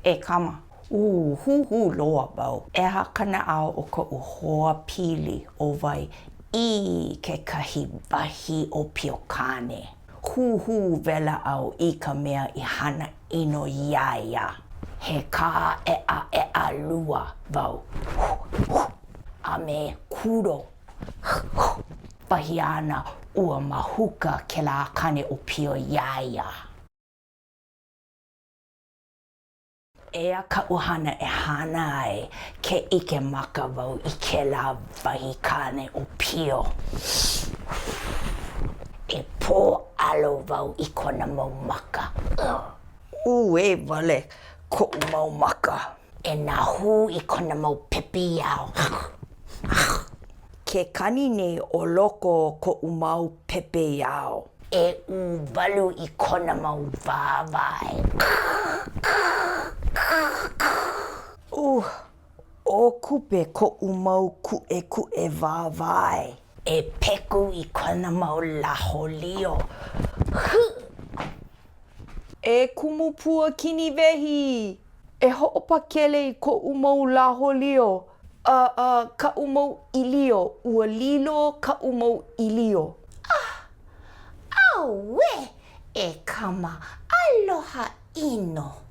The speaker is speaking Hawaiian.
E Kama, ū, huhū loa wau. ʻEha ka naʻau o koʻu hoa pili ʻo Wai i kekahi wahi ʻōpio kāne. Huhū wela au i ka mea i hana ʻino iā ia. He kāʻeʻaʻeʻa lua wau, a me kuro, wahi āna, ua mahuka kēlā kāne ʻōpio iā ia. Eia kaʻu hana e hana ai ke ʻike maka wau i kēlā wahi kāne ʻōpio. E pōʻalo wau i kona mau maka. Uē wale koʻu mau maka. E nahu i kona mau pepeiao. Ke kani nei ʻo loko o koʻu mau pepeiao. E uwalu i kona mau wāwae. Uh, ʻōkupe koʻu mau kuʻekuʻe wāwae. E peku i kona mau laholio. Huh! E kumu pua kiniwehi! E hoʻopakele i koʻu mau laholio, a, a, kaʻu mau ʻīlio, ua lilo kaʻu mau ʻīlio. Ah! Auē! E Kama, aloha ʻino!